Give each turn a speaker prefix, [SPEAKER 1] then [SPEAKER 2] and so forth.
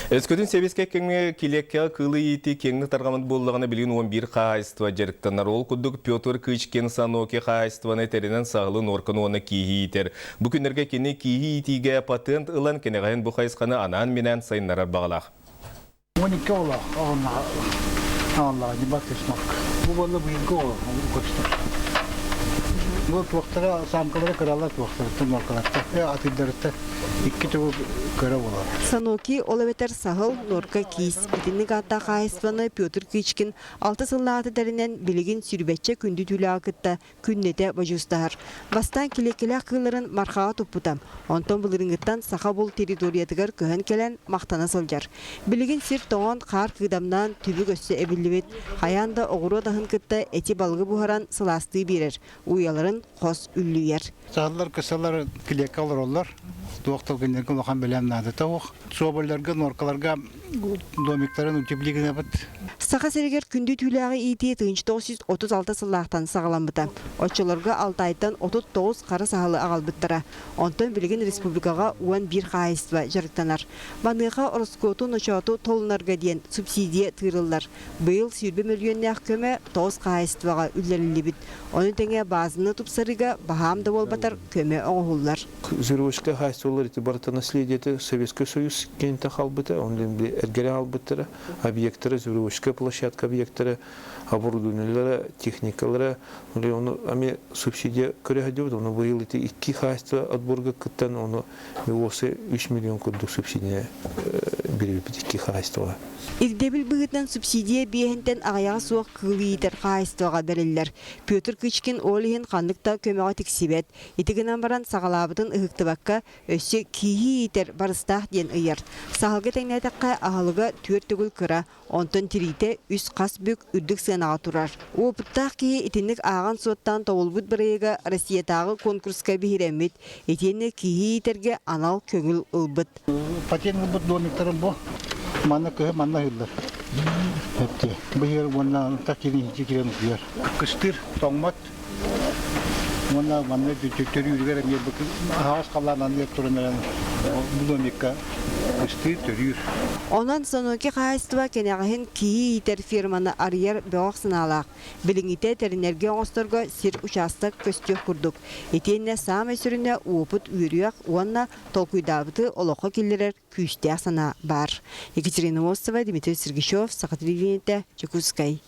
[SPEAKER 1] Өскөтүн сэбиэскэй кэмҥэ килиэккэҕэ кыылы иитии киэҥник тарҕаммыт буоллаҕына, билигин 11 хаһаайыстыба дьарыктанар. Ол курдук Петр Кычкин Саноки хаһаайыстыбаны тэринэн саһылы, нуорканы уонна кииһи иитэр. Бу күннэргэ кини кииһи иитиигэ патент ылан, кэнэҕэһин бу хайысханы анаан-минээн сайыннарар баҕалаах.
[SPEAKER 2] 12 оҕолоох оҕолоох небатый смог. Бу буолла быйылгы оҕо көстөр. Бу туохтара самкалара кыралар туохтарыттан нуоркаларыттан атыырдарыттан икки төгүл кыра буолар.
[SPEAKER 3] Саноки, ол эбэтэр саһыл, нуорка, киис. Итинник ааттаах хаһаайыстыбаны Петр Кычкин алта сыллааҕыта тэринэн, билигин сүүрбэччэ күндү түүлээҕи кытта күннэтэ бодьуустаһар. Бастаан килиэккэлээх кыылларын Мархаҕа туппута. Онтон былырыыҥҥыттан саха бул территориятыгар көһөн кэлэн махтана сылдьар. Билигин сир тоҥон, хаар кыыдамнаан, түбүк өссө эбиллибит. Хайаан да оҕуруот аһын кытта эти балыгы буһаран сылаастыы биэрэр. Уйаларын хос үллүйэр.
[SPEAKER 2] Саһыллар, кысалар килиэккэ олороллор. Туох да кинилэргэ улахан бэлэм наадата суох. Соболларга, норкаларга домиктарын утепли гынабыт.
[SPEAKER 3] Саха сиригэр күндү түүлээҕи иитии 1936 сыллаахтан саҕаламмыта. Оччолорго Алтайтан 39 хара саһылы аҕалбыттара. Онтон билигин республикаҕа 11 хаһаайыстыба дьарыктанар. Маныаха ороскуоту ночооту толунарга диэн субсидия тыырыллар. Быйыл 20 мөлүйүөннээх көмө тоҕус хаһаайыстыбаҕа үллэриллибит. Ону тэҥэ баазаны тупсарыыга баһаам да буолбатар көмө оҥоһуллар.
[SPEAKER 4] Зверовское хаһаайыстыбалар ити барыта наследиеты Советский Союз кэнниттэн хаалбыта, оны эргэрэ хаалбыттара, объектара, зверовская площадка объектара, оборудованиелара, техникалара, оны ами субсидия көрө сылдьыбыт, оны быйыл ити икки хаһаайыстыба отборга кыттан, оны осы 3 миллион курдук субсидия беребит икки хаһаайыстыба.
[SPEAKER 3] Ирдэбил быһыытынан субсидия биэһинтэн аҕыйаҕа суох кыыл иитэр хаһаайыстыбаҕа бэриллэр. Петр Кычкин ол иһин ханнык да көмөҕө тиксибэт. Ити гынан баран саҕалаабытын ыһыктыбакка, өссө кииһи иитэр барыстаах диэн ыйар. Саһылга тэҥнээтэххэ, аһылыга түөрт төгүл кыра, онтон тириитэ үс хас бүк үрдүк сыанаҕа турар. Уопуттаах киһи итинник ааҕан-суоттаан тобулбут бырайыага Россиятааҕы конкурска биһирэммит, итиэннэ киһи иитэргэ анал көҥүл ылбыт.
[SPEAKER 2] Патент ылбыт домиктарым бу. Манна кыһы манна ыһыллар. Эпти. Быһыар уонна так кирин кирен утуйар. Кыстыр, тоҥмот. Уонна манна төрүүрүгэр эмиэ аһаҕас халлаан анныгар туран эрэн бу домикка кыстыыр, төрүүр.
[SPEAKER 3] Онон Саноки хаһаайыстыба кэнэҕэһин киһи иитэр ферманы арыйар бөҕөх санаалаах. Билиҥҥитэ тэринэргэ оҥосторго сир учаастак көстүөх курдук. Итиэннэ саамай сүрүнэ уопут үөрүйэх уонна толкуйдаабыты олоххо киллэрэр күүстээх санаа баар. Екатерина Мостова, Дмитрий Сергучев, Саха телевидениетэ, Дьокуускай.